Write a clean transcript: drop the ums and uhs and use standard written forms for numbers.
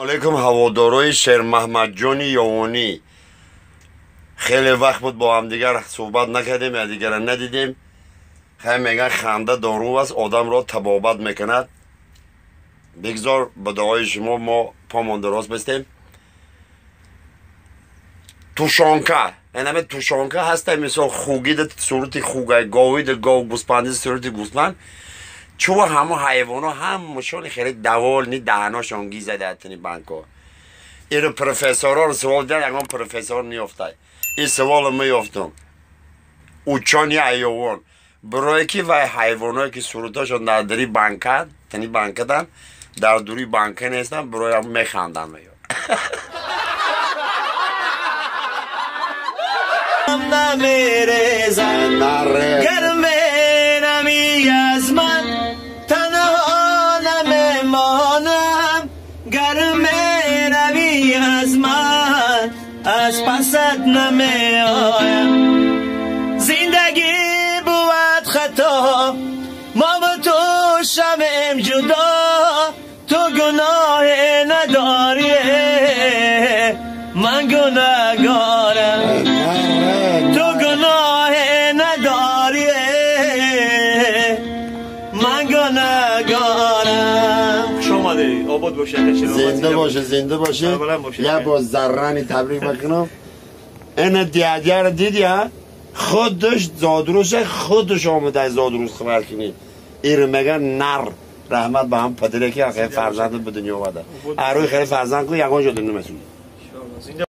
Алейкум, ҳаводорои Шермаҳмадҷони Ёвонӣ. Хеле вақт буд, бо ҳамдигар суҳбат накардем, якдигара надидем. Хай, меган, ханда дору аст, одамро табобат мекунад. Бигзор ба дуои шумо мо помон дурост бистем. Тушонка, энаме тушонка ҳаста, мисол, хугида сурати хугай, говида гов, гӯспандида сурати гӯспанд. Чӯ ҳамо ҳайвоно ҳамашон хеле довольный, даҳаношон гизада тини банко. Иро профессорро суол диҳад, ягон профессор неёфтай. Ин суоло меёфтум. Учёный ҳайвон барое ки вай ҳайвоное ки суратошон дар дари банка, тини банкадан, дар дури банка нестанд, барои механданд меё. Намерезад, гар мерами, аз ман танҳо намемонам. Гар меравӣ аз ман, аз пасат намеоям. Зиндагӣ бувад хато, мо ту шавем ҷудо. Ту гуноҳе надорӣ, ман гунаҳгорам. Ту гуноҳе надорӣ, ман гунаҳгорам. Хуш омадӣ, обод бошӣ. Зинда боше, зинда боше. Я бо заррани табрик мекунам. Ина диадяро диди, ҳа, худаш зодрӯза, худаш омада зодрӯз хабар кунӣ. Иро меган нар. Раҳмат ба ҳам падаре ки фарзанд ба дунё омада. Арӯи хеле фарзанд ку ягон ҷо намесӯзад.